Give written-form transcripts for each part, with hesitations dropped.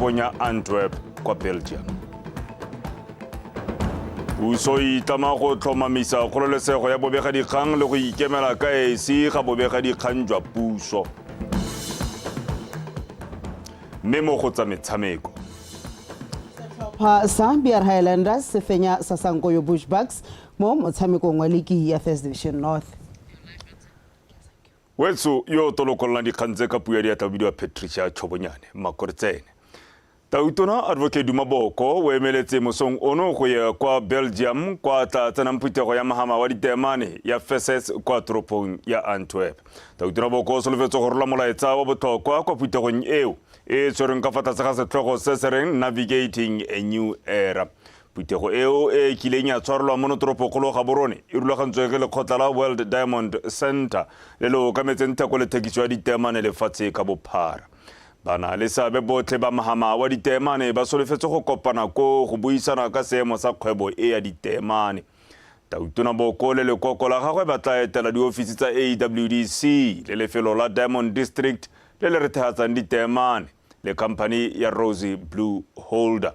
toropong ya Antwerp kwa Belgium. Puso e itlama go tlhomamisa kgololesego ya bobegadikgang le go ikemela ka esi ga bobegadikgang jwa puso. Mme mo go tsa metshameko. Setlhopha sa BR Highlanders se fenya Sasankoyo Bushbucks mo motshamekong wa liki ya First Division North. Wetso yo o tolokololang dikgang tse ka puo ya diatla o bidiwa Patricia Chobonyane Makoretsene. Tautona Advocate Duma Boko o emeletse mosong ono go ya kwa Belgium kwa tla tsenang phuthego ya mohama wa diteemane ya FESES kwa toropong ya Antwerp. Tautona Boko o solofetse go rola molaetsa wa botlhokwa kwa phuthegong eo e e tshwerweng ka fa tlase ga setlhogo se se reng Navigating a New Era. Phuthego eo e e kileng ya tshwarelwa mono toropokgolo Gaborone e rulagantswe ke lekgotla la World Diamond Centre le le okametseng theko le thekiso ya diteemane lefatshe ka bophara. Bana le seabe botlhe ba mohama wa diteemane ba solofetse go kopana koo go buisana ka seemo sa kgwebo e ya diteemane. Tautona Boko le lekoko la gagwe ba tla etela diofisi tsa AWDC le lefelo la Diamond District le le rethegatsang diteemane le khamphani ya Rosy Blue Holder.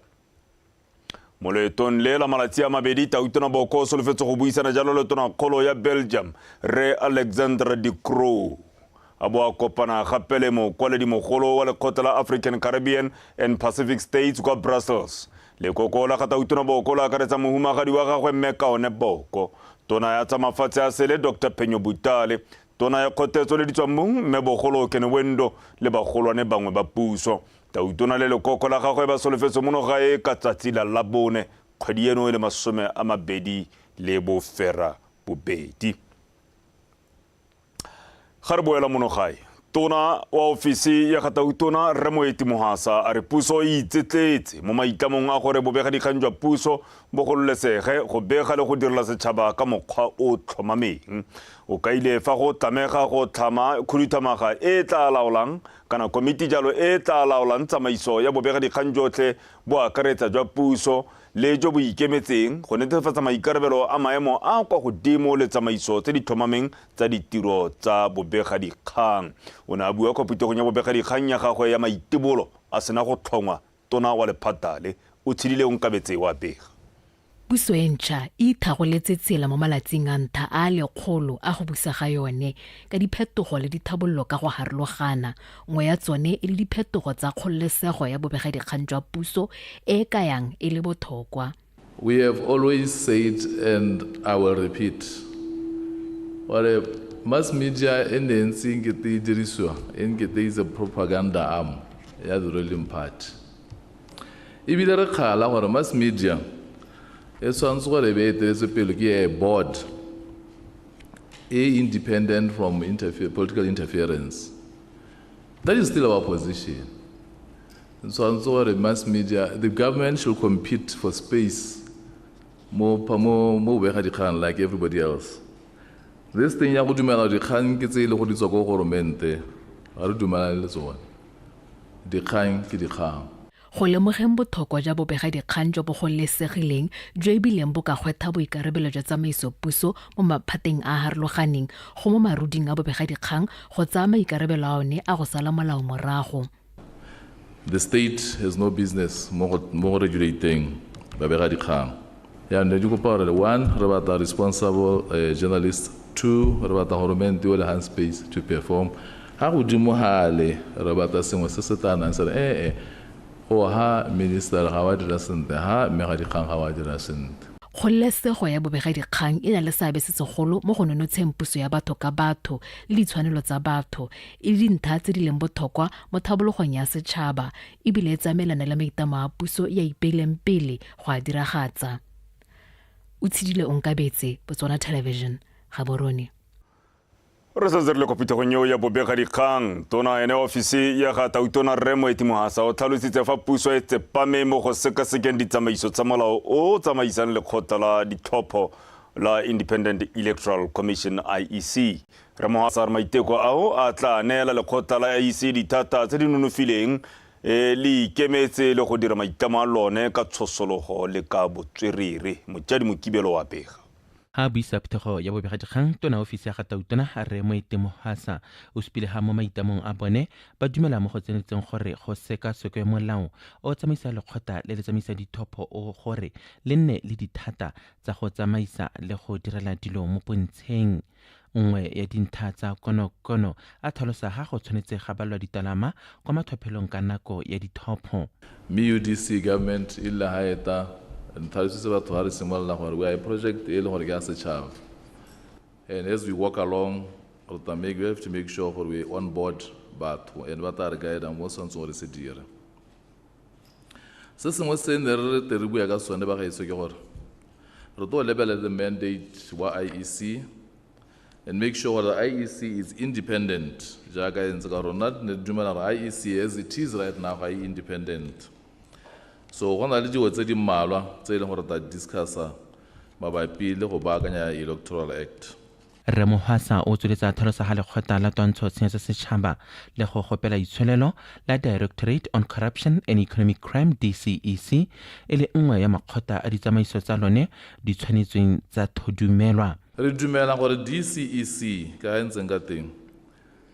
Mo loetong le la malatsi a mabedi, Tautona Boko o solofetse go buisana jalo le tonakgolo ya Belgium, Rre Alexandre De Croo. A bo a kopana gape le mokwaledimogolo wa lekgotla la African Caribbean and Pacific States kwa Brussels. Lekoko la ga Tautona Boko le akaretsa mohumagadi wa gagwe Mme Kaone Boko, tona ya tsa mafatshe a sele Doctor Phenyo Butale, tona ya kgothetso le ditswammung Mme Bogolo Kenewendo le bagolwane bangwe ba puso. Tautona le lekoko la gagwe ba solofetswe mono gae ka tsatsi la Labone kgwedi eno e le 28. Ga re boela mono gae, tona wa ofisi ya ga Tautona Rre Moeti Mohasa a re puso e itsetletse mo maitlamong a gore bobegadikgang jwa puso bo gololesege go bega le go direla setšhaba ka mokgwa o tlhomameng. O kaile fa go tlamega go tlhama khuduthamaga e e tla laolang kana komiti jalo e e tla laolang tsamaiso ya bobegadikgang jotlhe bo akaretsa jwa puso le jo bo ikemetseng go netefatsa maikarabelo a maemo a kwa godimo le tsamaiso tse di tlhomameng tsa ditiro tsa bobegadikgang. O ne a bua kwa phuthegong ya bobegadikgang ya gagwe ya maitebolo a sena go tlhongwa tona wa lephata le, o tshedile Onkabetse wa bega. Puso e ntšha e ithagoletse tsela mo malatsing a ntha a a lekgolo a go busa ga yone ka diphetogo le dithabololo ka go harologana, nngwe ya tsone e le diphetogo tsa kgololesego ya bobegadikgang jwa puso e e kayang e le bothokwa. We have always said and I will repeat gore mass media e ne e ntse nkete e dirisiwa e nkete is a propaganda arm ya the ruling party. Ebile re kgala gore mass media e tshwanetse gore e be e eteletswe pele ke a board e independent from political interference. That is still our position. Tshwanetse gore mass media, the government should compete for space mo mo mo bega dikgang like everybody else. This thing ya go dumela dikgang ke tse e le go di tswa ko goromente, ga re dumelane le tsone. Dikgang ke dikgang. Go lemogeng bothokwa jwa bobegadikgang jo bo gololesegileng jo e bileng bo ka gwetha boikarabelo jwa tsamaisopuso mo maphateng a a harologaneng, go mo maruding a bobegadikgang go tsaya maikarabelo a one a go sala molao morago. The state has no business mo go regulating babegadikgang. Jaanong ne di kopa gore one, re batla responsible journalists, two, re batla goromente o le hang space to perform. Ga godimo gale re batla sengwe se se tla nang se re ee, go ha minister ga wa dira sentle, ha mmegadikgang ga wa dira sentle. Kgololesego ya bobegadikgang e na le seabe se segolo mo go nonotsheng puso ya batho ka batho le ditshwanelo tsa batho, e le dintlha tse di leng bothokwa mo thabologong ya setšhaba e bile e tsamaelana le maitlamo a puso e a ipeileng pele go a diragatsa. O tshedile Onkabetse, Botswana Television, Gaborone. Re santse re le kwa phuthegong eo ya bobegadikgang, tona ene ofisi ya ga Tautona Rre Moeti Mohasa o tlhalositse fa puso e tsepame mo go sekasekeng ditsamaiso tsa molao o o tsamaisang lekgotla la ditlhopho la Independent Electoral Commission IEC. Rre Mohasa a re maiteko ao a tla neela lekgotla la IEC dithata tse di nonofileng e le ikemetse le go dira maitlamo a lone ka tshosologo le ka botswerere. Mojadi Mokibelo wa bega. Ga a buisa phuthego ya bobegadikgang, tona ofisi ya ga Tautona Rre Moeti Mohwasa o supile ga mo maitamong a bone ba dumela mo go tseneletseng gore go sekasekwe molao o tsamaisa lekgotla le le tsamaisa dithopho o gore le nne le dithata tsa go tsamaisa le go direla dilo mo pontsheng. Nngwe ya dintlha tsa konokono a tlhalosa ga go tshwanetse ga balwa ditalama kwa matlhophelong ka nako ya dithopho. Mme UDC government e rile ga eta re tlhalositse batho ga re simolola gore we are a project e leng gore ke ya setšhaba, and as we walk along re tla make, we have to make sure gore we on board batho and ba tla re guide mo tshwanetseng gore se dire. Se sengwe se ne re te re bua ka sone ba gaetsho ke gore re tlo lebelela the mandate wa IEC and make sure that IEC is independent. Jaaka e ntse ka rona ne re dumela gore IEC as it is right now ga e independent. So go na le dilo tse di mmalwa tse e leng gore tla discussa mabapi le go baakanya Electoral Act. Rre Mohwasa o tsweletsa a tlhalosa ga lekgotla la twantsho tshenyetso setšhaba le go gopela itsholelo la Directorate on Corruption and Economic Crime DCEC e le nngwe ya makgotla a ditsamaiso tsa lone di tshwanetsweng tsa thodumelwa. Re dumela gore DCEC ka e ntseng ka teng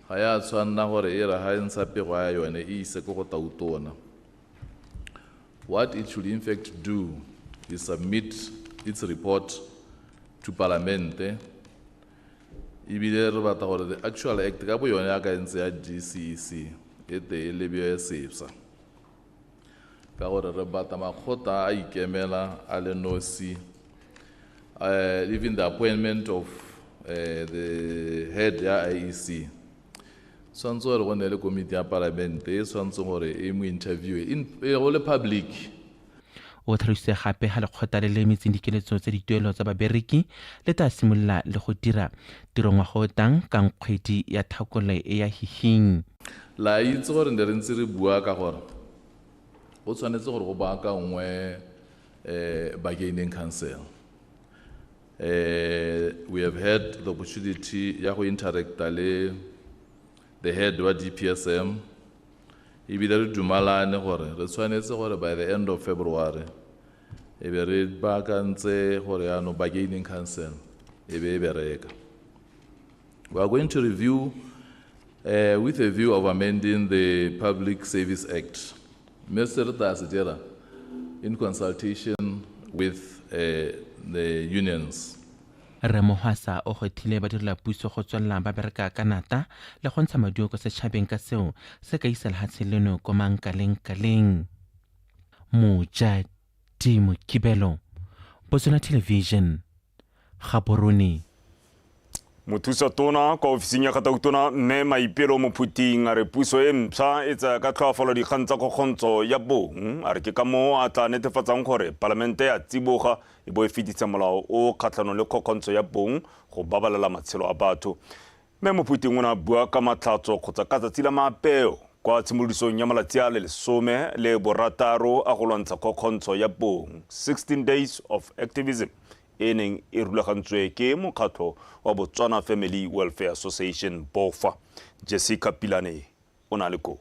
ga ya tshwanna gore e re ga e ntsha pego ya yone e ise ko go Tautona. What it should in fact do is submit its report to Parliament. Ebile re batla gore the actual act ka bo yone ya ka ntse ya DCEC e te e lebiwe sefsa, ka gore re batla makgotla a ikemela a le nosi. Even the appointment of the head ya IEC tshwanetse gore go nne le komiti ya palamente e tshwanetse gore e mo interview go le public. O tlhalositse gape ga lekgotla le le emetseng dikeletso tsa dituelo tsa babereki le tla simolola le go dira tiro ngwaga o tang ka kgwedi ya Tlhakole e ya hihing. La itse gore ne re ntse re bua ka gore go tshwanetse gore go baakangwe bargaining council. We have had the opportunity ya go interacta le the head wa DPSM, ebile re dumalane gore re tshwanetse gore by the end of February e be re baakantse gore yaanong bargaining council e be e bereka. We are going to review with a view of amending the Public Service Act. Mme se re tla se dira in consultation with the unions. Rre Mohwasa o gwetlhile badirelapuso go tswelela ba bereka ka nata le go ntsha maduo ko setšhabeng ka seo se ka isa lehatshe leno ko mankalengkaleng. Mojadi Mokibelo, Botswana Television, Gaborone. Mothusa tona kwa ofising ya ga Tautona mme Maipelo Mophuting a re puso e mpšha e tsaya ka tlhoafalo dikgang tsa kgokgontsho ya bong. A re ke ka moo a tla netefatsang gore palamente ya tsiboga e bo e fetisa molao o kgatlhanong le kgokgontsho ya bong go babalela matshelo a batho. Mme Mophuting o ne a bua ka matlhatso kgotsa ka tsatsi la maapeo kwa tshimolodisong ya malatsi a le 16 a go lwantsha kgokgontsho ya bong, 16 days of activism, e neng e rulagantswe ke mokgatlho wa Botswana Family Welfare Association BOFA. Jessica Pilane o na le koo.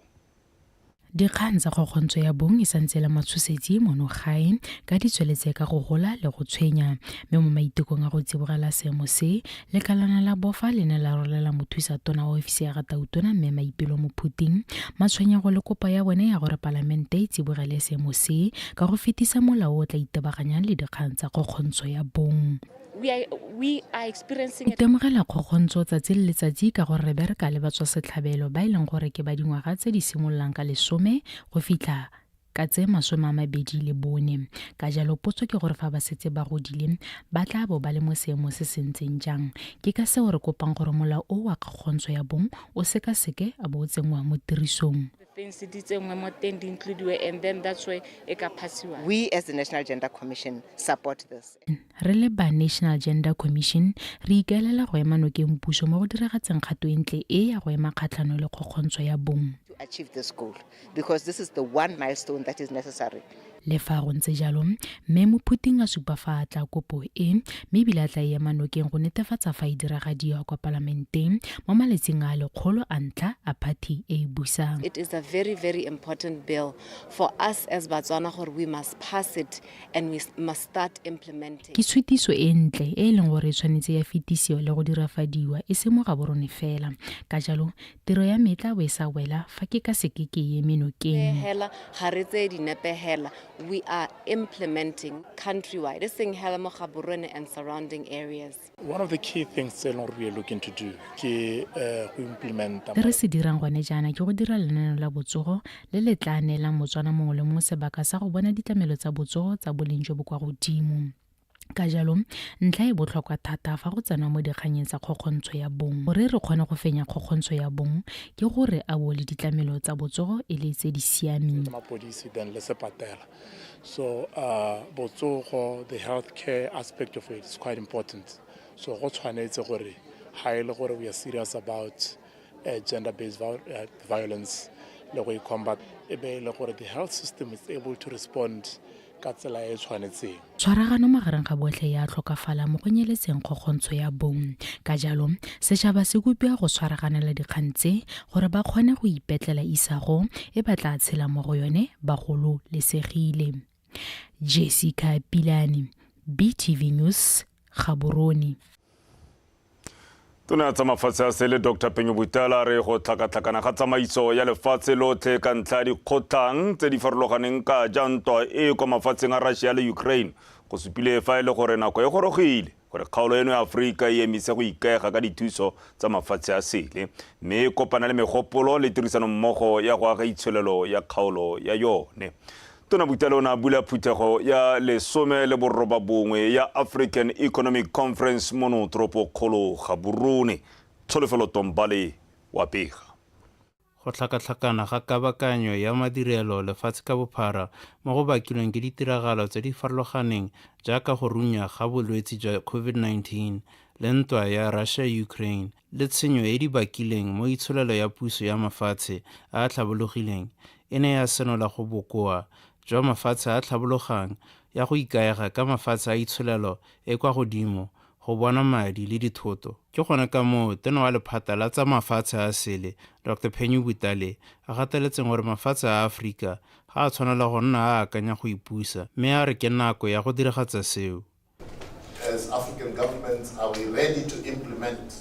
Dikgang tsa kgokgontsho ya bong e santse le matshosetsi mono gae ka di tsweletse ka go gola le go tshwenya, mme mo maitekong a go tsibogela seemo se, lekalana la BOFA le ne la rolela mothusa tona wa ofisi ya ga Tautona mme Maipelo Mophuting matshwenyego le kopo ya bone ya gore palamente e tsibogele seemo se ka go fetisa molao o tla itebaganyang le dikgang tsa kgokgontsho ya bong. We are experiencing Itemogela kgokgontsho tsatsi le letsatsi ka gore re bereka le batswasetlhabelo ba e leng gore ke ba dingwaga tse di simololang ka 10 go fitlha ka tse 24. Ka jalo potso ke gore fa ba setse ba godile ba tla bo ba le mo seemo se se ntseng jang. Ke ka seo re kopang gore molao o wa kgokgontsho ya bong o sekaseke a bo o tsenngwa mo tirisong. Things di tsenngwe mo teng di includiwe, and then that's where e ka phasiwa. We as the National Gender Commission support this. Re le ba National Gender Commission re ikaelela go ema nokeng puso mo go diragatseng kgato e ntle e ya go ema kgatlhano le kgokgontsho ya bong. To achieve this goal, because this is the one milestone that is necessary. Le fa go ntse jalo, Mme Mophuting a supa fa a tla kopo e mme ebile a tla e ema nokeng go netefatsa fa e diragadiwa kwa palamenteng mo malatsing a 100 a ntlha a phathi e e busang. It is a very, very important bill for us as Batswana gore we must pass it and we must start implementing. Ke tshutiso e ntle e e leng gore e tshwanetse ya fetisiwa le go dirafadiwa e se mo Gaborone fela. Ka jalo, Tiro ya me e tla bo e sa wela fa ke ka se ke ke e eme nokeng. Hela, ga re tseye dinepe hela, we are implementing countrywide, e seng hela mo Gaborone and surrounding areas. One of the key things tse e leng gore we are looking to do ke go implementa. Se re se dirang gone jaana ke go dira lenaneo la botsogo le le tla neelang Motswana mongwe le mongwe sebaka sa go bona ditlamelo tsa botsogo tsa boleng jo bo kwa godimo. Ka jalo, ntlha e botlhokwa thata fa go tsenwa mo dikganyeng tsa kgokgontsho ya bong gore re kgone go fenya kgokgontsho ya bong ke gore a bo le ditlamelo tsa botsogo e le tse di siameng. Tsa mapodisi then le sepatela. So botsogo, the health care aspect of it is quite important. So go tshwanetse gore ha e le gore we are serious about gender based violence le go e combat e be e le gore the health system is able to respond ka tsela e e tshwanetseng. Tshwaragano magareng ga botlhe ya tlhokafala mo go nyeletseng kgokgontsho ya bong. Ka jalo, setšhaba se kopiwa go tshwaraganela dikgang tse gore ba kgone go ipetlela isago e ba tla tshelang mo go yone ba gololesegile. Jessica Pilane, BTV News, Gaborone. Tona ya tsa mafatshe a sele Dr Penyo Butala a re go tlhakatlhakana ga tsamaiso ya lefatshe lotlhe ka ntlha ya dikgotlhang tse di farologaneng ka ja ntwa e kwa mafatsheng a Russia le Ukraine go supile fa e le gore nako e gorogile gore kgaolo eno ya Aforika e emise go ikaega ka dithuso tsa mafatshe a sele mme e kopana le megopolo le tirisanommogo ya go aga itsholelo ya kgaolo ya yone. Tona Butale o ne a bula phuthego ya 19 ya African Economic Conference mono toropokgolo Gaborone. Tsholofelo Tombale wa bega. Go tlhakatlhakana ga kabakanyo ya madirelo lefatshe ka bophara mo go bakilweng ke ditiragalo tse di farologaneng jaaka go runya ga bolwetsi jwa COVID-19 le ntwa ya Russia-Ukraine le tshenyo e di bakileng mo itsholelo ya puso ya mafatshe a a tlhabologileng e ne ya senola go bokoa jwa mafatshe a a tlhabologang ya go ikaega ka mafatshe a itsholelo e kwa godimo go bona madi le dithoto. Ke gone ka moo Tona wa Lephata la tsa Mafatshe a Sele, Doctor Phenyo Butale, a gateletseng gore mafatshe a Aforika ga a tshwanela go nna a akanya go ipusa mme a re ke nako ya go diragatsa seo. As African governments, are we ready to implement?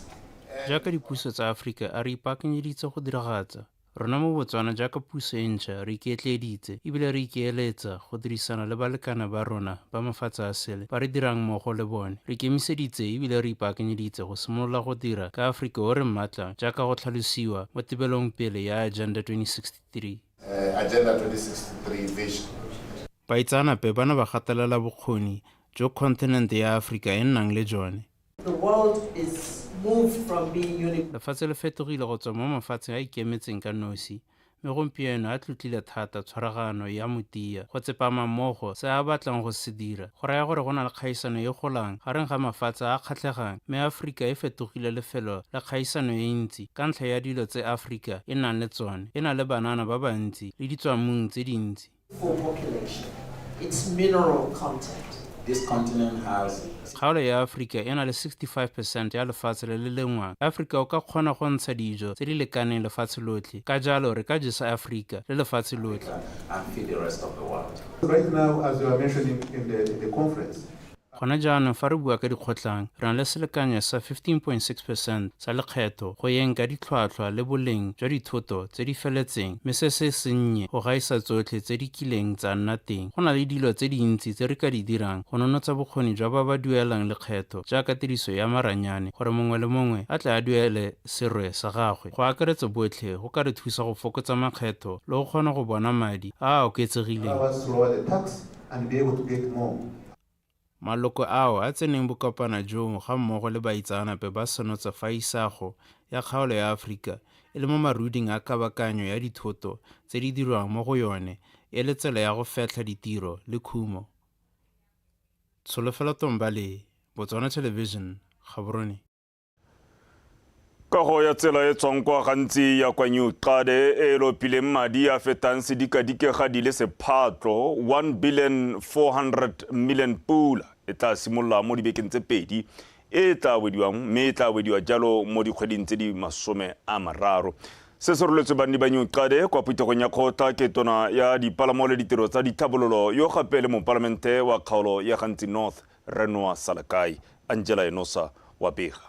Jaaka dipuso tsa Aforika, a re ipaakanyeditse go diragatsa? Rona mo Botswana jaaka puso e ntšha re ikeetleeditse e bile re ikeeletsa go dirisana le balekane ba rona ba mafatshe a sele ba re dirang mmogo le bone. Re ikemiseditse e bile re ipaakanyeditse go simolola go dira ka Aforika o re mmatlang jaaka go tlhalosiwa mo tebelongpele ya Agenda 2063. Agenda 2063 vision. Baitseanape ba ne ba gatelela bokgoni jo khonthinente ya Aforika e nnang le jone. The world is moved from being uni. Lefatshe le fetogile go tswa mo mafatsheng a ikemetseng ka nosi mme gompieno a tlotlile thata tshwaragano ya motia go tsepama mmogo se a batlang go se dira. Go raya gore go na le kgaisano e golang gareng ga mafatshe a a kgatlhegang mme Aforika e fetogile lefelo la kgaisano e ntsi ka ntlha ya dilo tse Aforika e nang le tsone, e na le banana ba bantsi le ditswammung tse dintsi. For population, its mineral content. This continent has. Kgaolo ya Aforika e na le 65 percent ya lefatshe le le lengwang. Aforika o ka kgona go ntsha dijo tse di lekaneng lefatshe lotlhe, ka jalo re ka jesa Aforika le lefatshe lotlhe. And feed the rest of the world. Right now, as you are mentioning in the, in the conference, Gone jaanong fa re bua ka dikgotlang, re na le selekanyo sa 15.6 percent sa lekgetho go yeng ka ditlhwatlhwa le boleng jwa dithoto tse di feletseng mme se se sennye go gaisa tsotlhe tse di kileng tsa nna teng. Go na le dilo tse dintsi tse re ka di dirang go nonotsha bokgoni jwa ba ba duelang lekgetho jaaka tiriso ya maranyane gore mongwe le mongwe a tle a duele serwe sa gagwe. Go akaretsa botlhe go ka re thusa go fokotsa makgetho le go kgona go bona madi a a oketsegileng. Allow us to lower the tax and be able to get more. Maloko ao a tseneng bokopano joo ga mmogo le baitseanape ba senotse fa isago ya kgaolo ya Aforika e le mo maruding a kabakanyo ya dithoto tse di dirwang mo go yone e le tsela ya go fetlha ditiro le khumo. Tsholofelo Tombale, Botswana Television, Gaborone. Kago ya tsela e tswang kwa gantsi ya kwa New Xade e e lopileng madi a fetang sedikadikegadi le sephatlo 1 billion 400 million pula e tla simolola mo dibekeng tse pedi e tla wediwang mme e tla wediwa jalo mo dikgweding tse di 30. Se se roletswe banni ba New Xade kwa phuthegong ya kgotla ke tona ya dipalamo le ditiro tsa ditlhabololo yo gape le mopalamente wa kgaolo ya Gantsi North Renoa Salakai. Angela Enosa wa bega.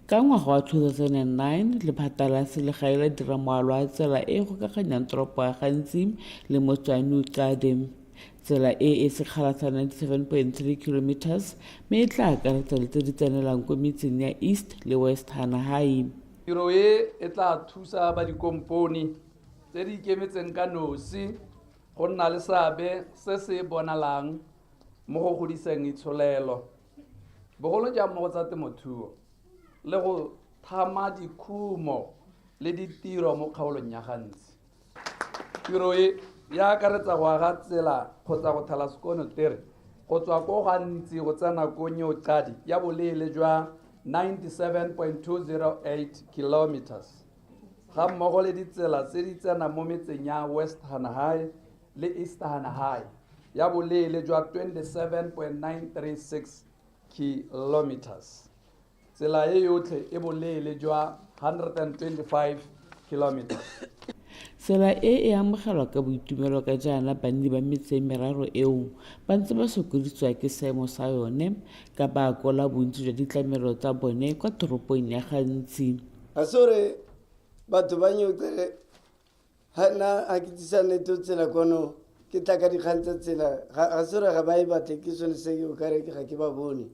Ka ngwaga wa 2009, lephata la selegae la dira moalo wa tsela e e gokaganyang toropo ya Gantsi le motse wa New Xade. Tsela e e sekgala sa 97.3 kilometers mme e tla akaretsa le tse di tsenelang ko metseng ya East le West Hanahai. Tiro e e tla thusa ba dikompone tse di ikemetseng ka nosi go nna le seabe se se bonalang mo go godiseng itsholelo, bogolo jang mo go tsa temothuo le go thama dikhumo le ditiro mo kgaolong ya Gantsi. Tiro e ya akaretsa go aga tsela kgotsa go thala sekonotere go tswa ko Gantsi go tsena ko New Xade ya boleele jwa 97.208 kilometers, ga mmogo le ditsela tse di tsenang mo metseng ya West Hanahai le East Hanahai ya boleele jwa 27.936 kilometers. Tsela e yotlhe e boleele jwa 125 kilometers. Tsela e e amogelwa ka boitumelo ka jaana banni ba metse e meraro eo ba ntse ba sokodisiwa ke seemo sa yone ka ba akola bontsi jwa ditlamelo tsa bone kwa toropong ya Gantsi. Ga se gore batho ba New Xade ga nna ga ke tsisa nnete tsela kwano ke tla ka dikgang tsa tsela ga se gore ga ba e batle, ke sone se o kare ga ke ba bone.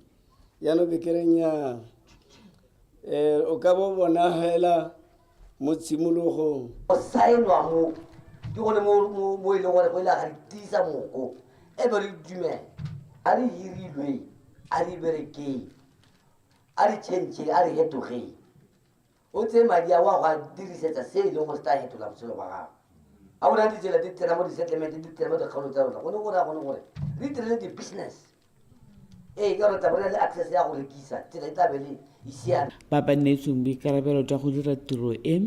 Jaanong be ke reng ya o ka bo bona hela mo tshimologong. Go saenwa mo ke gone mo e leng gore go ile ga re tiisa moko e be re dumela a re hirilwe a re berekeng a re change a re hetogeng o tseye madi a wa go a dirisetsa se e leng go se tla hetola botshelo ba gago. A bona ditsela di tsena mo di-settlement di tsena mo dikgaolong tsa rona go ne go raya gone gore re itirele di-business ee ka gore tla bo re le access ya go rekisa tsela e tla be le e siame. Ba ba neetsweng boikarabelo jwa go dira tiro e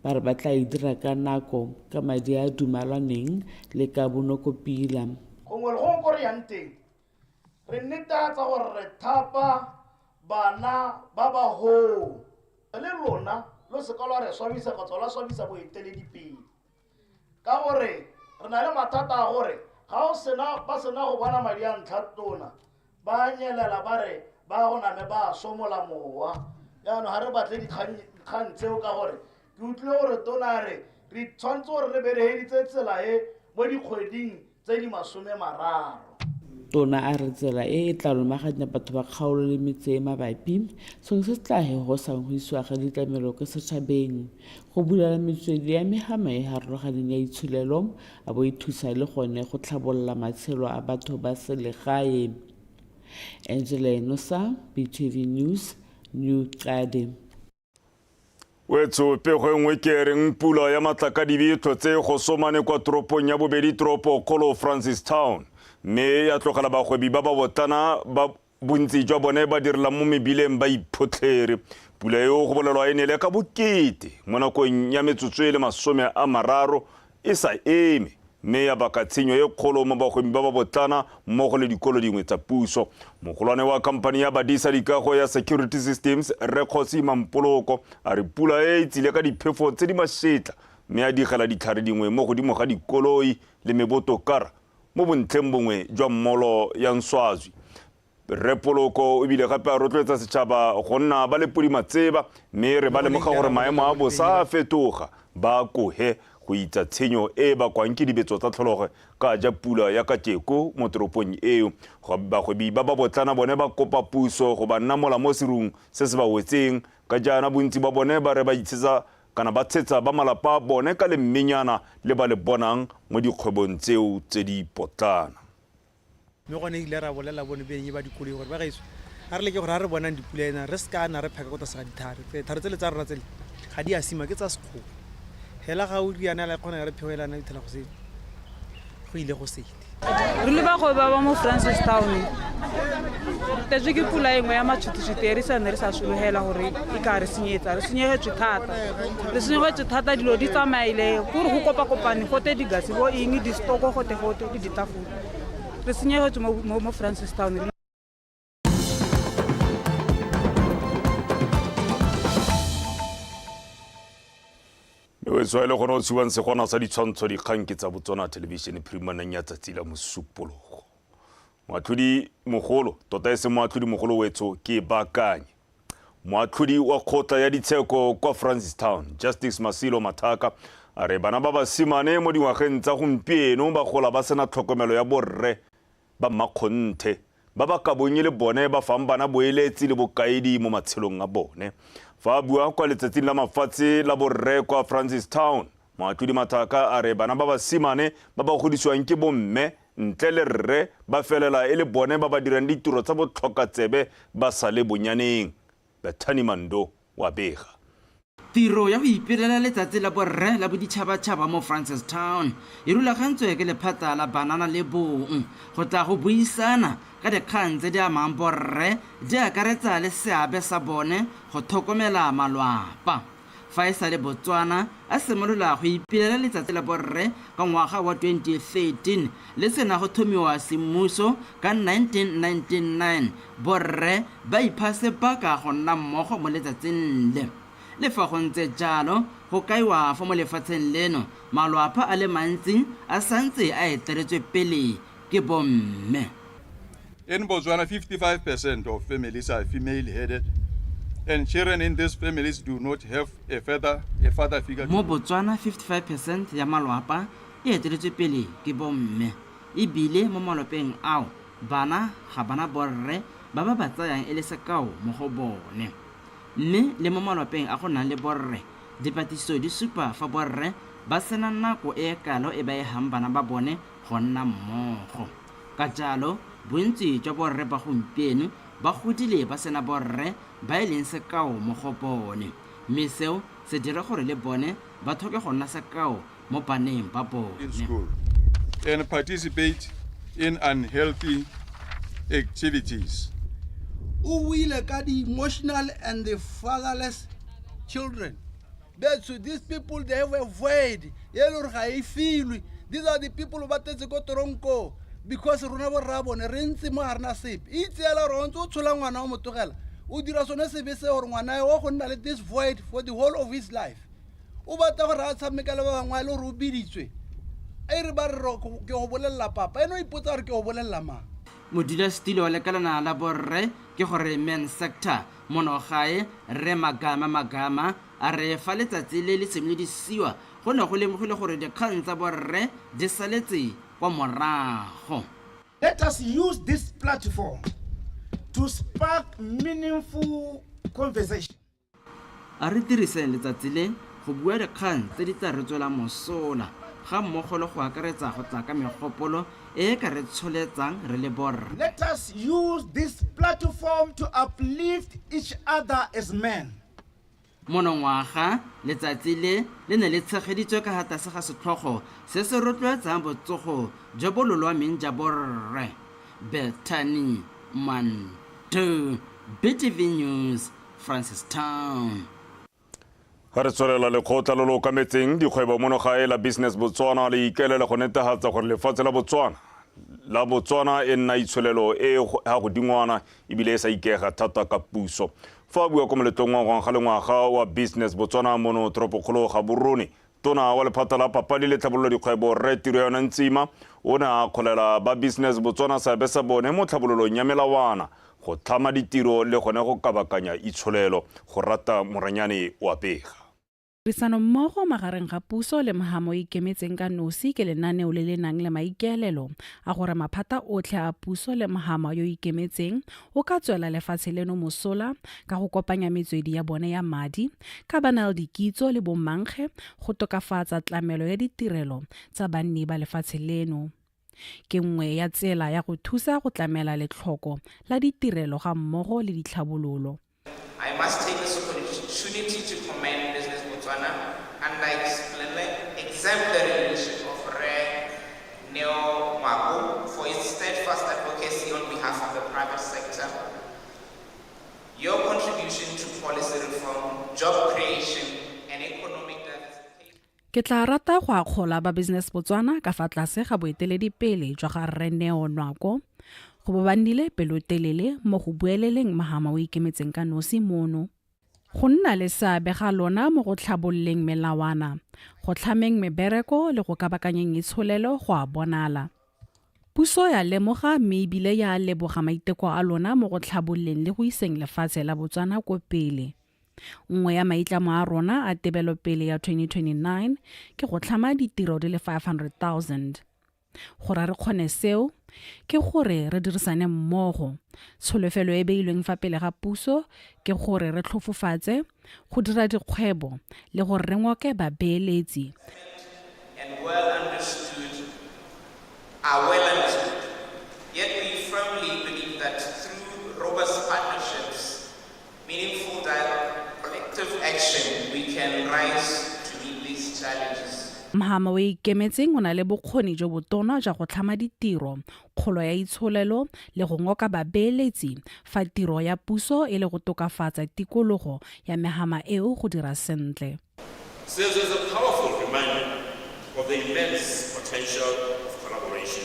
ba re ba tla e dira ka nako ka madi a dumalaneng le ka bonokopila. Gongwe le gongwe ko re yang teng re netatsa gore re thapa bana ba bagolo le lona lo seka lwa re swabisa kgotsa lwa swabisa boeteledipele ka gore re na le mathata a gore ga o sena ba sena go bona madi a ntlha tona ba nyelela ba re ba go name ba somola mowa. Jaanong ga re batle dikgang tseo ka gore ke utlwile gore tona a re re tshwanetse gore re beregeditse tsela e mo dikgweding tse di 30. Tona a re tsela e e tla lomaganya batho ba kgaolo le metse e mabapi, sengwe se se tla hehosang go isiwa ga ditlamelo ko setšhabeng, go bulela metswedi ya mehama e harologaneng ya itsholelo a bo e thusa le gone go tlhabolola matshelo a batho ba selegae. Angela Enosa, BTV News, New Xade. Wetso pego e nngwe ke reng pula ya matlakadibe e tlhotse go somane kwa toropong ya bobedi toropokgolo Francistown mme ya tlogela bagwebi ba ba botlana ba bontsi jwa bone ba direlang mo mebileng ba iphotlhere. Pula eo go bolelwa e nele ka bokete mo nakong ya metsotso e le 30 e sa eme mme ya baka tshenyo e kgolo mo bagwebi ba ba botlana mmogo le dikolo dingwe tsa puso. Mogolwane wa khamphani ya badisa dikago ya Security Systems Rre Kgosi Mampoloko a re pula e e tsile ka diphefo tse di mašetla mme a digela ditlhare dingwe mo godimo ga dikoloi le mebotokara mo bontlheng bongwe jwa mmolo ya Nswazwi. Rre Poloko o bile gape a rotloetsa setšhaba go nna ba le podimatseba mme re ba lemoga gore maemo a bosa a fetoga ba kohe go itsa tshenyo e bakwang ke dibetso tsa tlhologo ka ja pula ya kajeko mo toropong eo. Bagwebi ba ba botlana bone ba kopa puso go ba namola mo serung se se ba wetseng ka jaana bontsi ba bone ba re ba itshetsa kana ba tshetsa ba malapa a bone ka lemmenyana le ba le bonang mo dikgwebong tseo tse di potlana. Mme gone ile ra bolela bone beng ba dikoloi gore ba gaetsho a re leke gore a re bonang dipula ena re se ka na re pheka ko tlase ga dithare. Thare tsele tsa rona tsele ga di a sima ke tsa sekgowa. Hela ga o riana la kgona ya re phego elana dithela go se go ile go sele. Re le bagwebi ba ba mo Francistown, re tletswe ke pula e nngwe ya matšhwititšhwiti e re sa ne re sa sologela gore e ka re senyetsa. Re senyegetswe thata, re senyegetswe thata, dilo di tsamaile kore go kopakopane gote digase bo eng di-stoko gote gote le ditafole. Re senyegetswe mo Francistown. Lewetso e le gone o tshiwang segwana sa ditshwantsho dikgang ke tsa Botswana Television phirimaneng ya tsatsi la Mosupologo. Moatlhodi mogolo, tota e seng moatlhodi mogolo wetso ke baakanye. Moatlhodi wa kgotla ya ditsheko kwa Francistown, Justice Masilo Mathaka, a re bana ba basimane mo dingwageng tsa gompieno ba gola ba sena tlhokomelo ya borre ba mmakgonthe ba ba kabong e le bone ba fang bana boeletsi le bokaedi mo matshelong a bone. Fa a bua kwa letsatsing la mafatshe la borre kwa Francistown, Moatlhodi Mathaka a re bana ba basimane ba ba godisiwang ke bomme ntle le rre ba felela e le bone ba ba dirang ditiro tsa botlhokatsebe ba sa le bonyaneng. Bethany Mando wa bega. Tiro ya go ipelela letsatsi la borre la boditšhabatšhaba mo Francistown e rulagantswe ke lephata la banana le bong go tla go buisana ka dikgang tse di amang borre di akaretsa le seabe sa bone go tlhokomela malwapa. Fa e sale Botswana a simolola go ipelela letsatsi la borre ka ngwaga wa 2013 le sena go thomiwa semmuso ka 1999, borre ba ipha sebaka go nna mmogo mo letsatsing le. Le fa go ntse jalo, go kaiwa fa mo lefatsheng leno malwapa a le mantsi a santse a eteletswe pele ke bomme. In Botswana, 55% of families are female-headed, and children in these families do not have a father, a father figure. Mo Botswana, 55% ya malwapa e eteletswe pele ke bomme, e bile mo malwapeng ao bana ga bana borre ba ba ba tsayang e le sekao mo go bone. Mme le mo malwapeng a go nang le borre, dipatlisiso di supa fa borre ba sena nako e kalo e ba e hang bana ba bone go nna mmogo. Ka jalo, bontsi jwa borre ba gompieno ba godile ba sena borre ba e leng sekao mo go bone, mme seo se dira gore le bone ba tlhoke go nna sekao mo baneng ba bone. In school and participate in unhealthy activities. O buile ka di-emotional and the fatherless children. Betso, these people, they have a void e le gore ga e filwe. These are the people ba tetse ko toronkong because rona borra bone re ntse mo ga rena sepe. Itseela gore o ntse o tshola ngwana o mo tlogela, o dira sone sebe se gore ngwana o go nna le this void for the whole of his life. O batla gore a tshameka le ba bangwe a le gore o biditswe, e re ba re ke go bolelela papa, ene o ipotsa gore ke go bolelela mang. Modulasetilo wa lekalana la borre ke gore men sector mono gae, Rre Magama Magama, a re fa letsatsi le le simolodisiwa go ne go lemogilwe gore dikgang tsa borre di saletse kwa morago. Let us use this platform to spark meaningful conversation. A re diriseng letsatsi le go bua dikgang tse di tla re tswelang mosola ga mmogo le go akaretsa go tla ka megopolo e e ka re tsholetsang re le borre. Let us use this platform to uplift each other as men. Monongwaga, letsatsi le le ne le tshegeditswe ka ha tlase ga setlhogo se se rotloetsang botsogo jo bo lolwameng ja borre. Bethany Mandu, BTV News, Francistown. Ga re tswelela, lekgotla lo lo okametseng dikgwebo mono gae la Business Botswana le ikaelela go netefatsa gore lefatshe la Botswana la Botswana e nna itsholelo e ya godingwana ebile e sa ikaega thata ka puso. Fa a bua ko moletlong wa ngwaga le ngwaga wa Business Botswana mono toropokgolo Gaborone, tona wa lephata la papadi le tlhabololo dikgwebo Rre Tiroyona Ntsima o ne a akgolela ba Business Botswana seabe sa bone mo tlhabololong ya melawana, go tlhama ditiro le gone go kabakanya itsholelo. Go rata Moranyane wa bega. Tirisanommogo magareng ga puso le mhamo e ikemetseng ka nosi ke lenaneo le le nang le maikaelelo a gore maphata otlhe a puso le mhama yo ikemetseng o ka tswela lefatshe leno mosola ka go kopanya metswedi ya bone ya madi ka ba na le dikitso le bomankge go tokafatsa tlamelo ya ditirelo tsa banni ba lefatshe leno. Ke nngwe ya tsela ya go thusa go tlamela letlhoko la ditirelo ga mmogo le ditlhabololo. I must take this opportunity to commend Business Botswana under exemplary leadership of Rre Neo Ke tla rata go akgola ba Business Botswana ka fa tlase ga boeteledipele jwa ga Rre Neo Nwako go bo ba nnile pelotelele mo go bueleleng mahama o ikemetseng ka nosi mono. Go nna le seabe ga lona mo go tlhabololeng melawana, go tlhameng mebereko le go kabakanyeng itsholelo go a bonala. Puso ya lemoga mme ebile ya leboga maiteko a lona mo go tlhabololeng le go iseng lefatshe la Botswana ko pele. Nngwe ya maitlamo a rona a tebelopele ya 2029 ke go tlhama ditiro di le 500,000. Gore re kgone seo, ke gore re dirisane mmogo. Tsholofelo e beilweng fa pele ga puso ke gore re tlhofofatse go dira dikgwebo le gore re ngoke babeeletsi. And well understood are well understood. Yet we firmly believe that through robust partnerships, meaningful dialogue, collective action, we can rise to meet these challenges. Mhama o ikemetseng o na le bokgoni jo botona jwa go tlhama ditiro, kgolo ya itsholelo le go ngoka babeeletsi fa tiro ya puso e le go tokafatsa tikologo ya mehama eo go dira sentle. Serves as a powerful reminder of the immense potential of collaboration.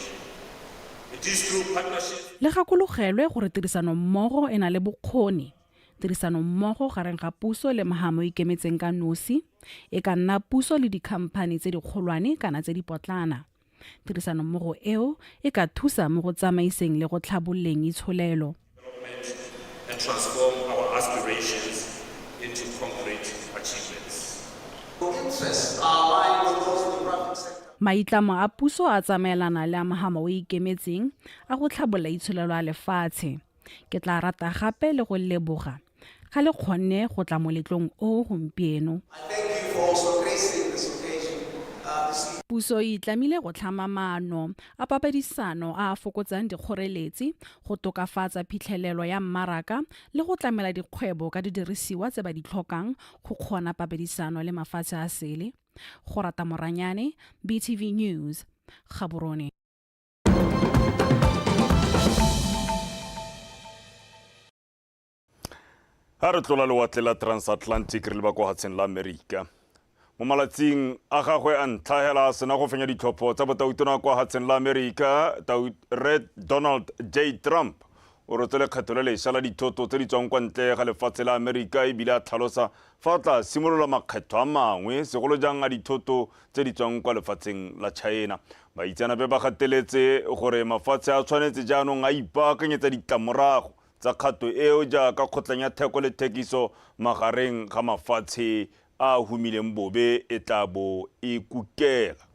It is through partnership. Le gakologelwe gore tirisanommogo e na le bokgoni. Tirisanommogo gareng ga puso le mhama o ikemetseng ka nosi, e ka nna puso le dikhamphani tse dikgolwane kana tse dipotlana. Tirisanommogo eo e ka thusa mo go tsamaiseng le go tlhabololeng itsholelo. And transform our aspirations into concrete achievements. Maitlamo a puso a tsamaelana le a mohama o ikemetseng a go tlhabolola itsholelo ya lefatshe. Ke tla rata gape le go leboga ga le kgonne go tla moletlong o gompieno. Puso e itlamile go tlhama maano a papadisano a a fokotsang dikgoreletsi, go tokafatsa phitlhelelo ya mmaraka le go tlamela dikgwebo ka didirisiwa tse ba di tlhokang go kgona papadisano le mafatshe a sele. Go rata Moranyane, BTV News, Gaborone. Ha re tlola lewatle la transatlantic re leba kwa hatsheng la Amerika. Mo malatsing a gagwe a ntlha hela a sena go fenya ditlhopho tsa botautona kwa hatsheng la Amerika, Rre Donald J. Trump o rotse lekgetho le lešwa la dithoto tse di tswang kwa ntle ga lefatshe la Amerika ebile a tlhalosa fa a tla simolola makgetho a mangwe segolo jang a dithoto tse di tswang kwa lefatsheng la China. Baitseanape ba gateletse gore mafatshe a tshwanetse jaanong a ipaakanyetsa ditlamorago tsa kgato eo jaaka kgotlang ya theko le thekiso magareng ga mafatshe a a humileng bobe e tla bo e kukela.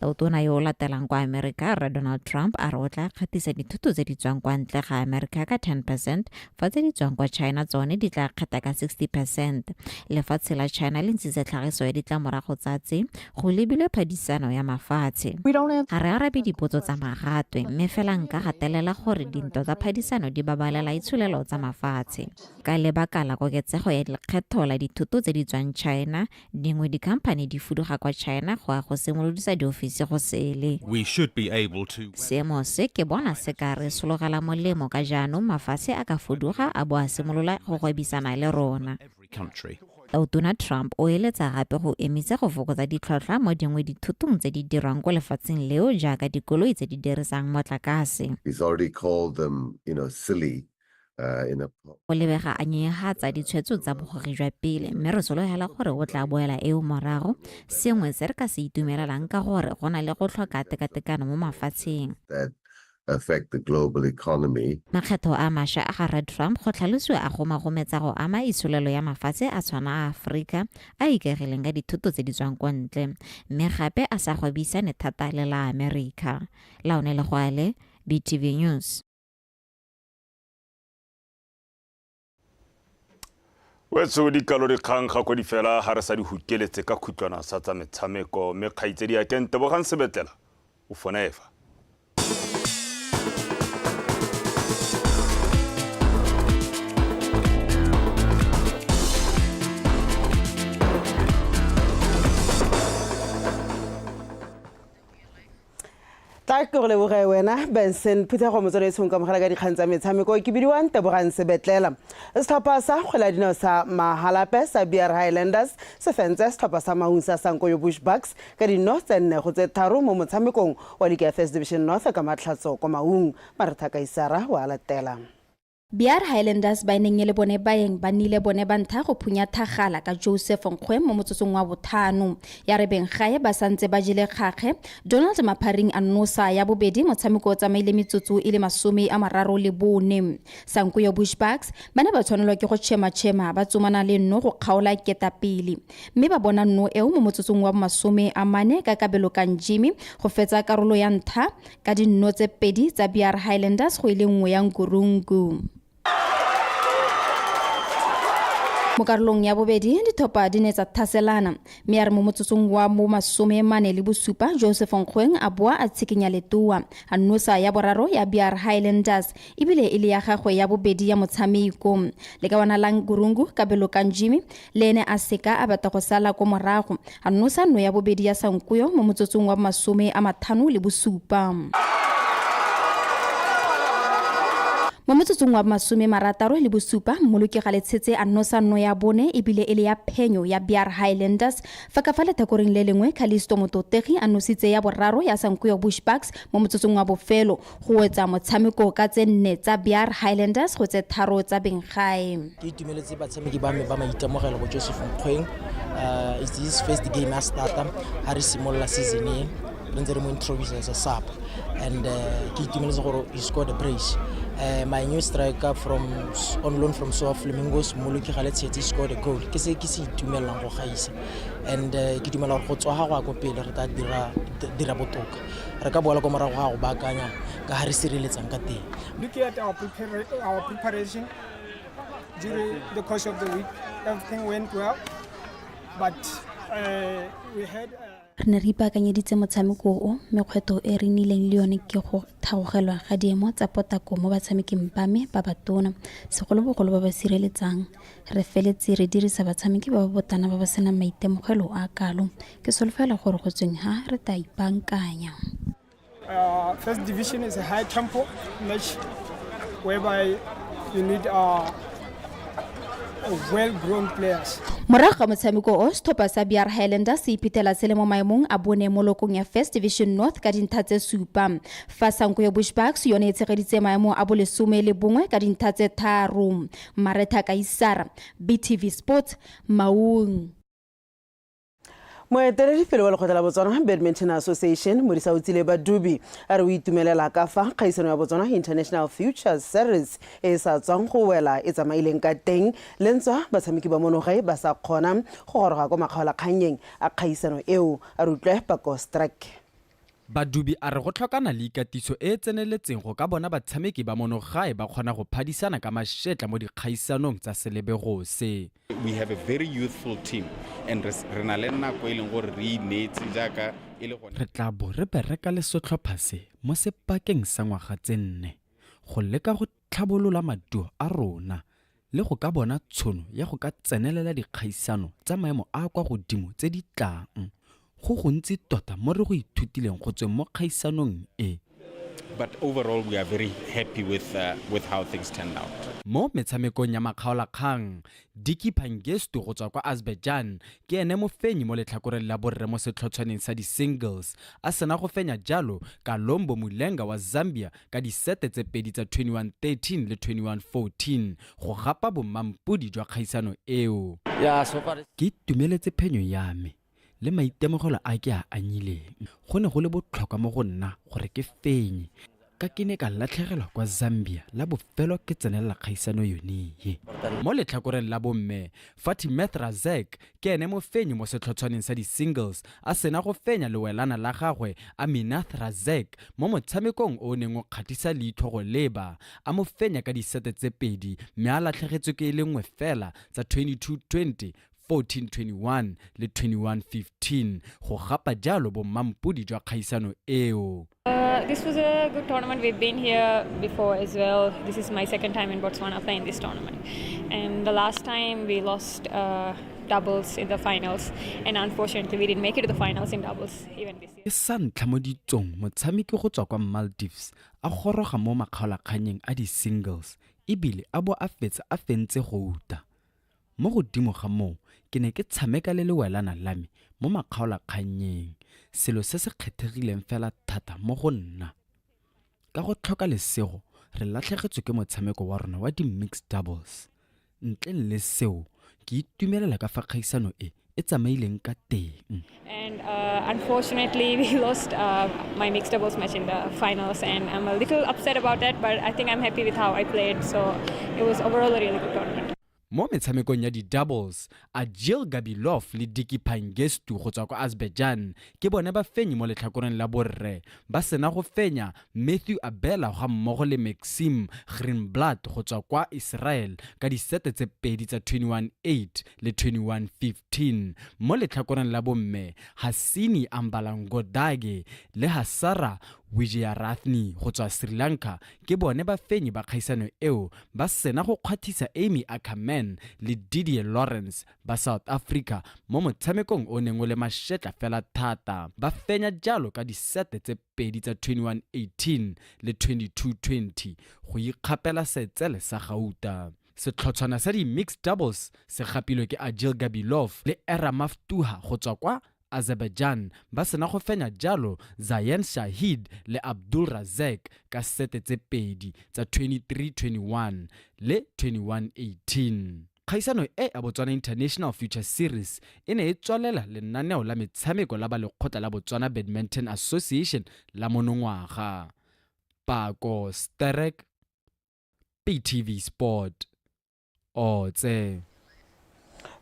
Tautona yo o latelang kwa Amerika, Rre Donald Trump, a re o tla kgathisa dithoto tse di tswang kwa ntle ga Amerika ka 10 percent, fa tse di tswang kwa China tsone di tla kgetha ka 60 percent. Lefatshe la China le ntshitse tlhagiso ya ditlamorago tsa tse go lebilwe phadisano ya mafatshe. Ga re arabe dipotso tsa magatwe, mme fela nka gatelela gore dintwa tsa phadisano di babalela itsholelo tsa mafatshe. Ka lebaka la koketsego ya lekgetho la dithoto tse di tswang China, dingwe dikhamphani di fuduga kwa China go ya go simolodisa diofisi go sele. We should be able to. Seemo se ke bona se ka re sologela molemo ka jaanong mafatshe a ka fuduga a bo a simolola go gwebisana le rona. Country. Tautona Trump o eletsa gape go emisa go fokotsa ditlhwatlhwa mo dingwe dithotong tse di dirwang ko lefatsheng leo jaaka dikoloi tse di dirisang motlakase. He's already called them, silly in a O lebega a nyenyegatsa ditshwetso tsa bogogi jwa pele mme re sologela gore o tla boela eo morago, sengwe se re ka se itumelelang ka gore go na le go tlhoka tekatekano mo mafatsheng. That affect the global economy. Makgetho a masha a ga Rre Trump go tlhalosiwa a gomagometsa go ama itsholelo ya mafatshe a tshwana a Aforika a ikaegileng ka dithoto tse di tswang kwa ntle, mme gape a sa gwebisane thata le la Amerika. Laone Legoale, BTV News. Wetso dikalo dikgang ga ko di fela ga re sa di hukeletse ka khutlwana sa tsa metshameko mme kgaitsedi ya Kente Bogang Sebetlela o fona efa. Tla ke go leboge wena Benson Phuthego motswedi tshong ka mogala ka dikgang tsa metshameko ke bidiwang Tebogang Sebetlela. Setlhopha sa kgwele ya dinao sa Mahalape sa BR Highlanders se fentse setlhopha sa Maung sa Sankoyo Bush Bucks ka dino tse 4-3 mo motshamekong wa League ya First Division North ka Matlhatso kwa Maung. Maretha Kaisara wa latela. BR Highlanders ba neng e le bone baeng ba nnile bone ba ntlha go phunya thagala ka Joseph Nkgwe mo motsotsong wa bothano. Ya re beng gae ba santse ba jele kgakge, Donald Mapharing a nosa ya bobedi motshameko o tsamaile metsotso e le 34. Sankoyo Bush Bucks ba ne ba tshwanelwa ke go tšhema-tšhema ba tsomana le nno go kgaola ketapele, mme ba bona nno eo mo motsotsong wa 40 ka Kabelo Kanjimi go fetsa karolo ya ntlha ka dinno tse 2 tsa BR Highlanders go ile 1 ya Nkurungu. Mo karolong ya bobedi dithopa di ne tsa thaselana, mme ya re mo motsotsong wa mo 47 Joseph Nkgweng a boa a tshikinya letoa a nosa ya boraro ya BR Highlanders ebile e le ya gagwe ya bobedi ya motshameko. Le ka bona la Nkurungu Kabelo Kanjimi le ene a seka a batla go sala ko morago a nosa nno ya bobedi ya Sankoyo mo motsotsong wa 57. Mo motsotsong wa 67 Mmoloki Galetshetse a nosa nno ya bone ebile e le ya phenyo ya BR Highlanders, fa ka fa letlhakoreng le lengwe Callisto Mototegi a nositse ya boraro ya Sankoyo Bush Bucks mo motsotsong wa bofelo go wetsa motshameko ka tse 4 tsa BR Highlanders go tse 3 tsa benggae. Ke itumeletse batshameki ba me ba maitemogelo bo Joseph Nkgweng. It's his first game a starter ha re simolola season e re ntse re mo introduce as a sub, and ke itumeletse gore he scored a brace. My new striker from on loan from Soa Flamingos, Mmoloki Galetshetse, scored a goal. Ke se ke se itumellang go gaisa, and ke dumela gore go tswa ga go ya ko pele re tla dira botoka. Re ka boela ko morago ga go baakanya ka ha re sireletsang ka teng. Looking at our preparation during the course of the week, everything went well, but we had Re ne re ipaakanyeditse motshameko o, mme kgwetlho e re nnileng le yone ke go thagogelwa ga diemo tsa potako mo batshameking ba me ba batona, segolobogolo ba ba sireletsang. Re feletse re dirisa batshameki ba ba botana ba ba senang maitemogelo a kalo. Ke solofela gore go tsweng ha re tla ipaakanya. First division is a high tempo match whereby you need well-grown players. Morago ga motshameko o, setlhopha sa BR Highlanders se iphitlhela se le mo maemong a bone mo lokong ya First Division North ka dintlha tse 7, fa Sankoyo Bush Bucks yone e tshegeditse maemo a bo 11 ka dintlha tse 3. Maretha Kaisara, BTV Sports, Maung. Moeteledipele wa lekgotla la Botswana Badminton Association Modisaotsile Badubi a re o itumelela ka fa kgaisano ya Botswana International Futures Series e sa tswang go wela e tsamaileng ka teng, le ntswa batshameki ba monogae ba sa kgona go goroga kwa makgaolakgannyeng a kgaisano eo. A re utlwe Pako Strike. Badubi a re go tlhokana le ikatiso e e tseneletseng go ka bona batshameki ba monogae ba kgona go phadisana ka mašetla mo dikgaisanong tsa selebego se. We have a very youthful team and re na le nako e leng gore re ineetse jaaka e le gone. Re tla bo re bereka le setlhopha se mo sebakeng sa ngwaga tse 4 go leka go tlhabolola maduo a rona le go ka bona tshono ya go ka tsenelela dikgaisano tsa maemo a kwa godimo tse di tlang. Go gontsi tota mo re go ithutileng go tsweng mo kgaisanong e. But overall we are very happy with how things turned out. Mo metshamekong ya makgaolakgang, Diki Pangestu go tswa kwa Azerbaijan ke ene mofenyi mo letlhakoreng la borre mo setlhotshwaneng sa di-singles, a sena go fenya jalo Kalombo Mulenga wa Zambia ka disete tse 2 tsa 21-13 le 21-14 go gapa bommampodi jwa kgaisano eo. Ke itumeletse phenyo ya me le maitemogelo a ke a anyileng. Go ne go le botlhokwa mo go nna gore ke fenye, ka ke ne ka latlhegelwa kwa Zambia la bofelo ke tsenelela kgaisano yone ye. Mo letlhakoreng la bomme, Fatimeth Razek ke ene mofenyi mo setlhotshwaneng sa di-singles, a sena go fenya lewelana la gagwe Aminath Razek mo motshamekong o neng o kgathisa leitlho go leba, a mo fenya ka disete tse 2 mme a latlhegetswe ke e le nngwe fela tsa 22-20, 14-21 le 21-15 go gapa jalo bommampodi jwa kgaisano eo. This was a good tournament. We've been here before as well. This is my second time in Botswana playing this tournament. And the last time we lost doubles in the finals, and unfortunately, we didn't make it to the finals in doubles even this year. Ke sa ntlha mo ditsong motshameki go tswa kwa Maldives a goroga mo makgaolakgannyeng a di-singles ebile a bo a fetsa a fentse gouta. Mo godimo ga moo, ke ne ke tshameka le lewelana la me mo makgaolakgannyeng, selo se se kgethegileng fela thata mo go nna. Ka go tlhoka lesego, re latlhegetswe ke motshameko wa rona wa di-mixed doubles. Ntleng le seo, ke itumelela ka fa kgaisano e e tsamaileng ka teng. And unfortunately, we lost my mixed doubles match in the finals, and I'm a little upset about that, but I think I'm happy with how I played. So it was overall a really good tournament. Mo metshamekong ya di-doubles, Agil Gabilov le Diki Pangestu go tswa kwa Azerbaijan ke bone bafenyi mo letlhakoreng la borre, ba sena go fenya Matthew Abela ga mmogo le Maxim Grinblatt go tswa kwa Israel ka disete tse pedi tsa 21-8 le 21-15. Mo letlhakoreng la bomme, Hasini Ambalangodage le Hasara Wijeyarathne go tswa Sri Lanka ke bone bafenyi ba kgaisano eo ba sena go kgwathisa Amy Ackermann le Didier Lawrence ba South Africa mo motshamekong o neng o le mashetla fela thata, ba fenya jalo ka disete tse pedi tsa 21-18 le 22-20 go ikgapela setsele sa gauta. Setlhotshwana sa di-mixed doubles se gapilwe ke Agil Gabilov le Era Maftuha go tswa kwa Azerbaijan ba sena go fenya jalo Zayan Shahid le Abdul Razak ka sete tse pedi tsa 23-21 le 21-18. Kgaisano e ya Botswana International Future Series e ne e tswalela lenaneo la metshameko la ba lekgotla la Botswana Badminton Association la monongwaga. Pako Sterek, BTV Sport. Otse.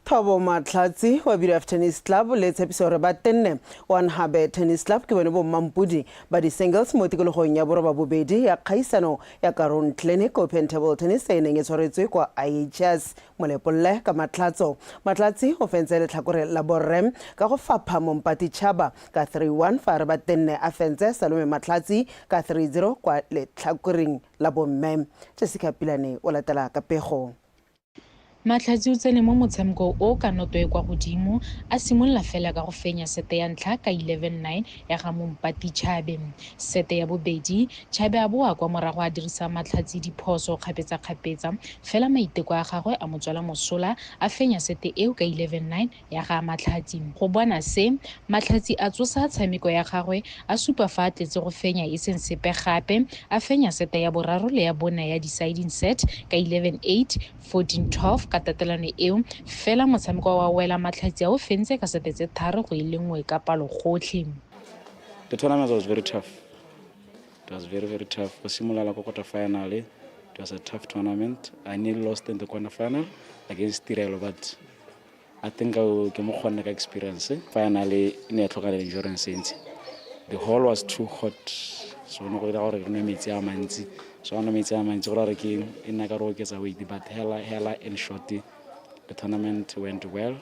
Thabo Matlhatsi wa BDF Tennis Club le tshepiso gore ba tenne One Habe Tennis Club ke bone bo mmampodi ba di-singles mo tikologong ya boroba bobedi ya kgaisano ya Karun Clinic Open Table Tennis e neng e tshwaretswe kwa IHS Molepolole ka Matlhatso. Matlhatsi o fentse letlhakore la borre ka go fapha Mompati Chaba ka 3-1 fa re ba tenne a fentse Salome Matlhatsi ka 3-0 kwa letlhakoreng la bomme. Jessica Pilane o latela ka pego. Matlhatsi o tsene mo motshamekong o ka noto e kwa godimo, a simolola fela ka go fenya sete ya ntlha ka 11-9 ya ga Mompati Chabe. Sete ya bobedi, Chabe a boa kwa morago a dirisa Matlhatsi diphoso kgapetsa-kgapetsa, fela maiteko a gagwe a mo tswela mosola, a fenya sete eo ka 11-9 ya ga Matlhatsi. Go bona se, Matlhatsi a tsosa tshameko ya gagwe, a supa fa a tletse go fenya e seng sepe gape, a fenya sete ya boraro le ya bone ya deciding set ka 11-8, 14-12 ka tatelano eo, fela motshameko wa wela Matlhatsi a o fentse ka sete tse 3 go e le nngwe ka palo gotlhe. The tournament was very tough. It was very, very tough. Go simolola ko quarter final, it was a tough tournament. I nearly lost in the quarter final against Tirelo, but I think ke mo kgonne ka experience. Finally, e ne ya tlhoka le endurance e ntsi. The hall was too hot, so ne go dira gore re nwe metsi a mantsi. So ga nwa metsi a mantsi go ra gore ke e nna ka re oketsa weight, but hela hela in short, the tournament went well.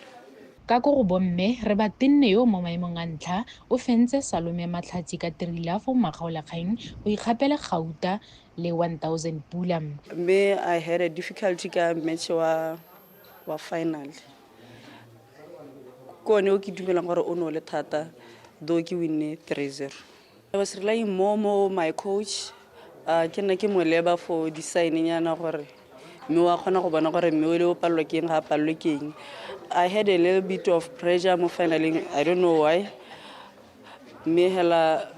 Ka ko go bomme, re ba tenne yo mo maemong a ntlha o fentse Salome Matlhatsi ka 3 love makgaolakgang go ikgapela gauta le 1000 pula. Mme I had a difficulty ka match wa final. Ke one o ke dumelang gore o ne o le thata, though ke winne 3-0. I was relying more mo my coach, ke nna ke mo leba for design nyana gore mme wa kgona go bona gore mme o le o palelwa ke eng, ga a palelwe ke eng. I had a little bit of pressure mo finaleng, I don't know why. Mme hela,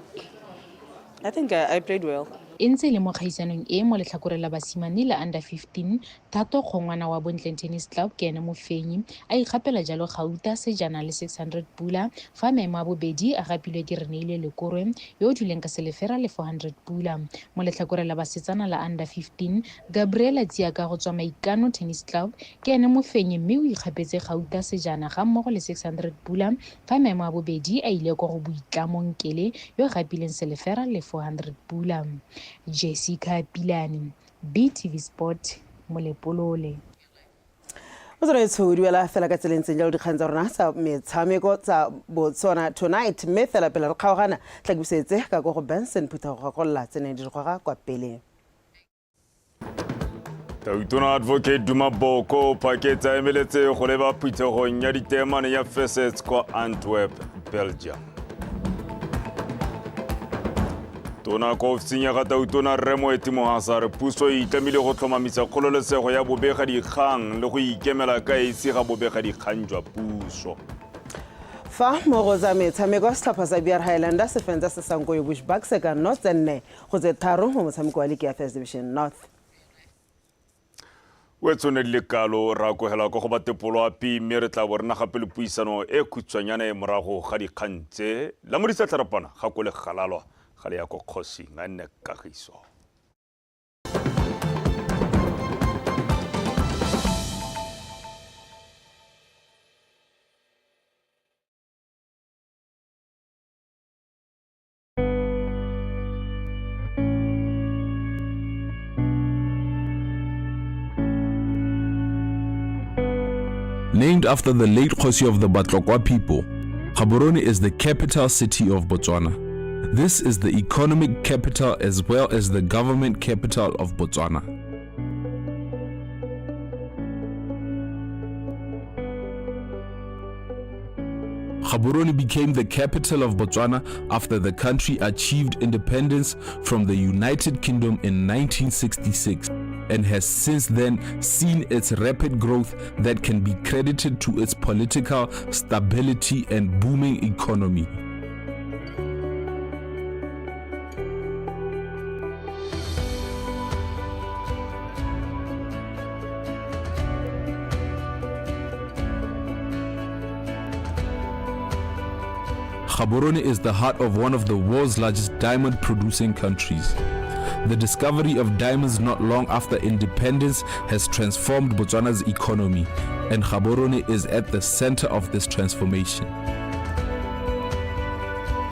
I think I played well. E ntse e le mo kgaisanong e mo letlhakoreng la basimane la under 15, Thato Kgongwana wa Bontleng Tennis Club ke ene mofenyi, a ikgapela jalo gauta sejana le 600 pula, fa maemo a bobedi a gapilwe ke Reneilwe Lekorwe yo o duleng ka selefera le 400 pula. Mo letlhakoreng la basetsana la under 15, Gabriela Tsiaka go tswa Maikano Tennis Club ke ene mofenyi mme o ikgapetse gauta sejana ga mmogo le 600 pula, fa maemo a bobedi a ile kwa go Boitlamo Nkele yo o gapileng selefera le 400 pula. Jessica Pilane, BTV Sport, Molepolole. Motsweding duela fela ka tseleng ntseng jalo dikgang tsa rona tsa metshameko tsa Botswana Tonight, mme fela pele re kgaogana tla ke busetse ka ko go Benson Phutha go gakolola tse neng di re goga kwa pele. Tautona Advocate Duma Boko phaketse a emeletse go leba phuthegong ya diteemane ya Facets kwa Antwerp, Belgium. Tona kwa ofising ya ga Tautona Rre Moeti Mohasa re puso e itlamile go tlhomamisa kgololesego ya bobegadikgang le go ikemela ka esi ga bobegadikgang jwa puso. Fa mo go tsa metshameko, setlhopha sa BR Highlander se fentse Sesankoyo Bushbucks ka no tse 4 go tse 3 mo motshameko wa liki ya First Division North. O tshwane le kalo ra kogela kwa go ba tepolo api mme re tla bo re na gape le puisano e khutshwanyane morago ga dikgang tse la modisa tlharapana ga ko le galalwa ga le ya ko kgosing a nne kagiso. Named after the late Kgosi of the Batlokwa people, Gaborone is the capital city of Botswana. This is the economic capital as well as the government capital of Botswana. Gaborone became the capital of Botswana after the country achieved independence from the United Kingdom in 1966 and has since then seen its rapid growth that can be credited to its political stability and booming economy. Gaborone is the heart of one of the world's largest diamond producing countries. The discovery of diamonds not long after independence has transformed Botswana's economy, and Gaborone is at the center of this transformation.